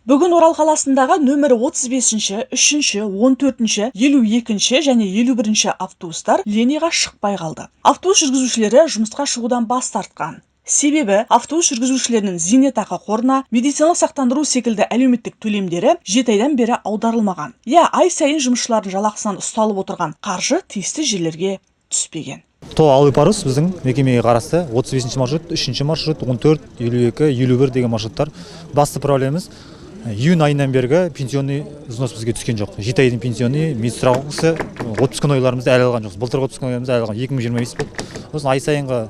Бүгін Орал қаласындағы нөмірі 35-ші, 3-ші, 14-ші, 52-ші және 51-ші автобустар линияға шықпай қалды. Автобус жүргізушілері жұмысқа шығудан бас тартқан. Себебі автобус жүргізушілерінің зейнетақы қорына, медициналық сақтандыру секілді әлеуметтік төлемдері 7 айдан бері аударылмаған. Иә, ай сайын жұмысшылардың жалақысынан ұсталып отырған қаржы тиісті жерлерге түспеген. ТОО «Алый парус» біздің мекемеге қарасты 35 маршрут, 3 маршрут, 14, 52, 51 деген маршруттар. Басты проблемамыз: июнь айынан бергі пенсионный взнос бізге түскен жоқ. 7 айдың пенсионный, медстраховкасы, отпускной ойларымызды әлі алған жоқпыз. Былтырғы отпускной ойларымызды әлі алған, 2025 болды. Сосын ай сайынғы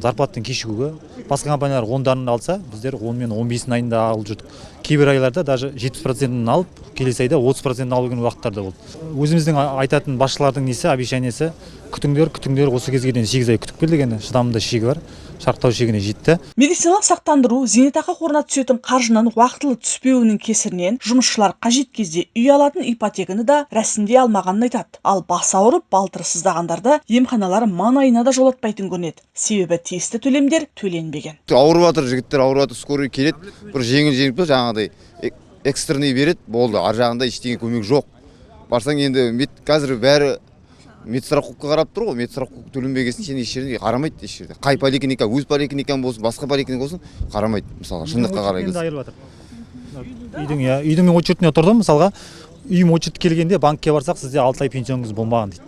зарплатаның кешігуі. Басқа компаниялар 10-дарын алса, біздер 10 мен 15-ін айында алып жүрдік. Кейбір айларда даже 70%-ін алып, келесі айда 30%-ін алып жүрген уақыттар да болды. Өзіміздің айтатын басшылардың несі, обещаниесі: күтіңдер, күтіңдер. Осы кезге дейін 8 ай күтіп келдік. Енді шыдамның да шегі бар, шарықтау шегіне жетті. Медициналық сақтандыру, зейнетақы қорына түсетін қаржының уақытылы түспеуінің кесірінен жұмысшылар қажет кезде үй алатын ипотеканы да рәсімдей алмағанын айтады. Ал басы ауырып, балтыры сыздағандарды емханалар маңайына да жолатпайтын көрінеді. Себебі тиісті төлемдер төленбеген. Ауырып жатыр жігіттер, ауырып жатыр. Скорый келеді, бір жеңіл жеңіл жаңағыдай экстренный береді, болды. Ар жағында ештеңе көмек жоқ. Барсаң енді қазір бәрі медстраховка қарап тұр ғой. Медстраховка төленбеген соң, сені еш жерде қарамайды, еш жерде. Қай поликлиника, өз поликлиникаң болсын, басқа поликлиника болсын, қарамайды мысалға, шындыққа қарай Очередьтен де келсек. Айырылып жатыр үйдің. Иә, үйдің мен очередіне тұрдым. Мысалға, үйім очередь келгенде, банкке барсақ, сізде 6 ай пенсионыңыз болмаған дейді.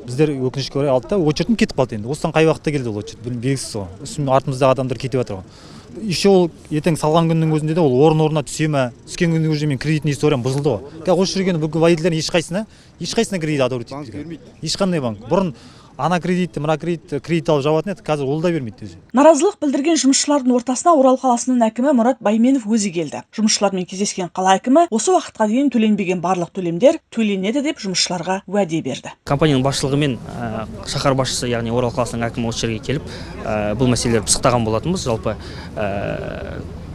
Біздер, өкінішке орай, алды да, очередім кетіп қалды. Енді осыдан қай уақытта келді ол очередь, белгісіз ғой. Үстім, артымыздағы адамдар кетіп жатыр ғой. Еще ол ертең салған күннің өзінде де ол орын орнына түсе ме? Түскен күннің өзінде менің кредитный историям бұзылды ғой. Қазір осы жүрген бүкіл водительдердің ешқайсысына кредит одобрить Банк етпейді. Бермейді. Ешқандай банк. Бұрын ана кредитті, мына кредитті, кредит алып жабатын еді, қазір ол да бермейді өзі. Наразылық білдірген жұмысшылардың ортасына Орал қаласының әкімі Мұрат Байменов өзі келді. Жұмысшылармен кездескен қала әкімі осы уақытқа дейін төленбеген барлық төлемдер төленеді деп жұмысшыларға уәде берді. Компанияның басшылығымен шаһар басшысы, яғни Орал қаласының әкімі осы жерге келіп, бұл мәселелерді пысықтаған болатынбыз. Жалпы,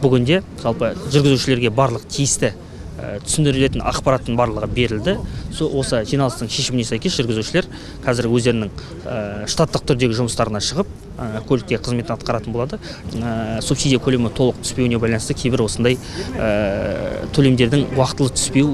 бүгінде жалпы жүргізушілерге барлық тиісті түсіндірілетін ақпараттың барлығы берілді. Осы жиналыстың шешіміне сәйкес жүргізушілер қазір өздерінің штаттық түрдегі жұмыстарына шығып, көлікте қызметін атқаратын болады. Субсидия көлемі толық түспеуіне байланысты кейбір осындай төлемдердің уақытылы түспеу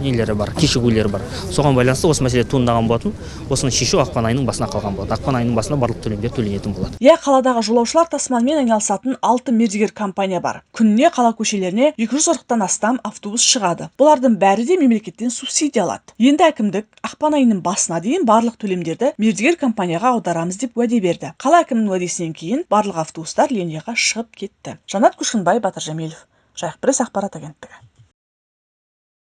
нелері бар, кешігулері бар. Соған байланысты осы мәселе туындаған болатын. Осыны шешу ақпан айының басына қалған болады. Ақпан айының басында барлық төлемдер төленетін болады. Иә, қаладағы жолаушылар тасымалымен айналысатын алты мердігер компания бар. Күніне қала көшелеріне 240-тан астам автобус шығады. Бұлардың бәрі де мемлекеттен субсидия алады. Енді әкімдік ақпан айының басына дейін барлық төлемдерді мердігер компанияға аударамыз деп уәде берді. Қала әкімінің уәдесінен кейін барлық автобустар линияға шығып кетті. Жанат Көшкінбай, Батыр Жәмилов, Жайық Пресс ақпарат агенттігі.